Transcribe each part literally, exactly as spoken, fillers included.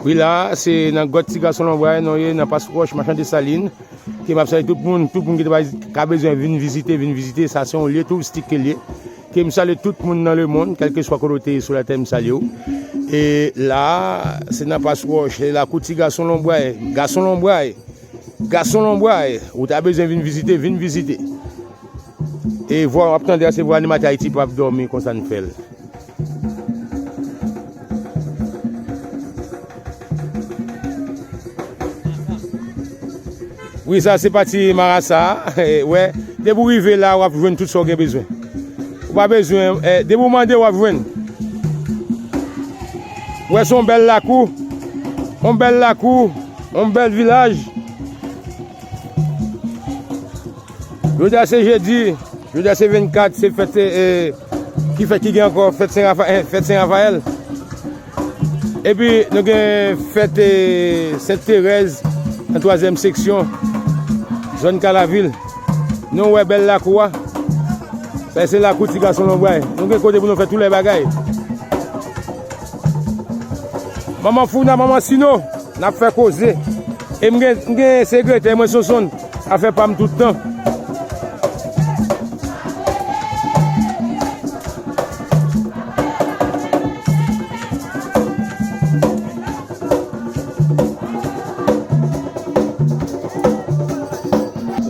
Wi, la, se nan gwòt Ti Gason Lonbray nou ye, nan Pas Wòch, Machan Desalin, ke m ap salye tout moun, tout moun ki te bay, ka bezwen vin vizite, vin vizite. Sa se yon lye touristik ke l ye. Ke m salye tout moun nan lemonn, kèlkeswa kote w te ye sou latè, m salye w. E la, se nan Pas Wòch, se lakou Ti Gason Lonbray, Gason Lonbray, Gason Lonbray, ou ta bezwen vin vizite, vin vizite. E vwa w ap tande a, se vwa animatè Ayiti p ap dòmi, konsa n fè l. Wi, sa se pati marasa a. Wè, depi w rive la, w ap jwenn tout sa w gen bezwen. Ou pa bezwen, eh, depi w mande, w ap jwenn. Wè, se yon bèl lakou. Yon bèl lakou. Yon bèl vilaj. Jodi a se jedi, jodi a se vennkat, se fèt, eh, ki fèt ki gen ankò? Fèt Sen Rafa-, eh, fèt Sen Rafayèl. Epi nou gen fèt, eh, Sent Terèz nan twazyèm seksyon, zòn Kalavil. Nou wè bèl lakou a. Sa se lakou Ti Gason Lonbray. Nou gen kote pou nou fè tout lè bagay. Manman Founa, manman Sino, n ap fè koze. E m gen, m gen sekretè mwen, Sonsonn, afè pa m tout tan.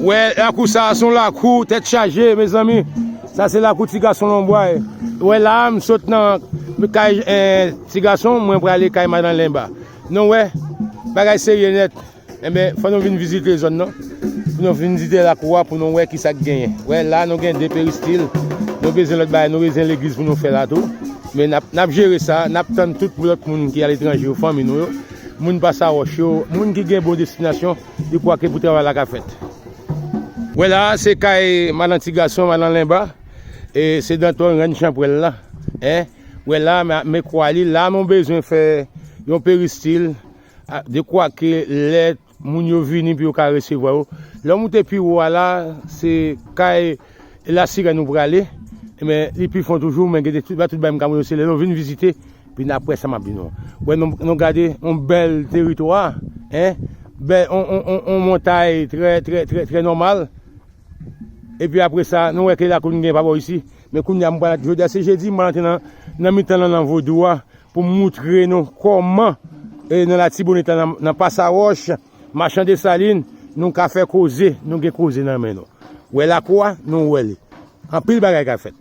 Wè, lakou sa a se yon lakou tèt chaje, mezanmi. Sa se lakou Ti Gason Lonbray. Wè, la a, m sot nan kay, eh, Ti Gason, mwen prale kay Madan Lenba. Nou wè, bagay serye nèt. Enben, fò nou vin vizite zòn nan. Pou nou vin vizite lakou a, pou nou wè ki sa k genyen. Wè, la, nou gen de peristil. Nou bezwen lòt bagay, nou bezwen legliz pou nou fè la tou. Men n ap, n ap jere sa, n ap tann tout lòt moun ki aletranje yo, fanmi nou yo, moun Pas Wòch yo, moun ki gen bon destinasyon, di kwa ke pou travay la ka fèt. Wè la, se kay madan Ti Gason, madan Lenba, e se Dantò rann chanpwèl la. En, wè la, men, men kwa li, la nou bezwen fè yon peristil, a, de kwa ke lè moun yo vini pou yo ka resevwa yo. Lè w moute pi wo a la, se kay Lasirèn ou prale, men li pi fon toujou, men gen de tout, ba tout bay m ka montre se lè nou vin vizite, pi n ap wè sa m ap di nou. Wè, nou, nou gade yon bèl teritwa, en, bèl, on, on, on, on montay trè, trè, trè, trè nòmal. Epi apre sa, nou wè ke lakou n gen pa bò isi. Men kounye a, m pral, jodi a se jedi, m pral antre nan, nan mitan nan, nan vodou a, pou m moutre nou kòman, e, nan Latibonit la, nan, nan Pas Wòch, Machan Desalin, nou ka fè koze, nou gen koze nan men nou. Wè lakou a, nou wè li. Anpil bagay ka fèt.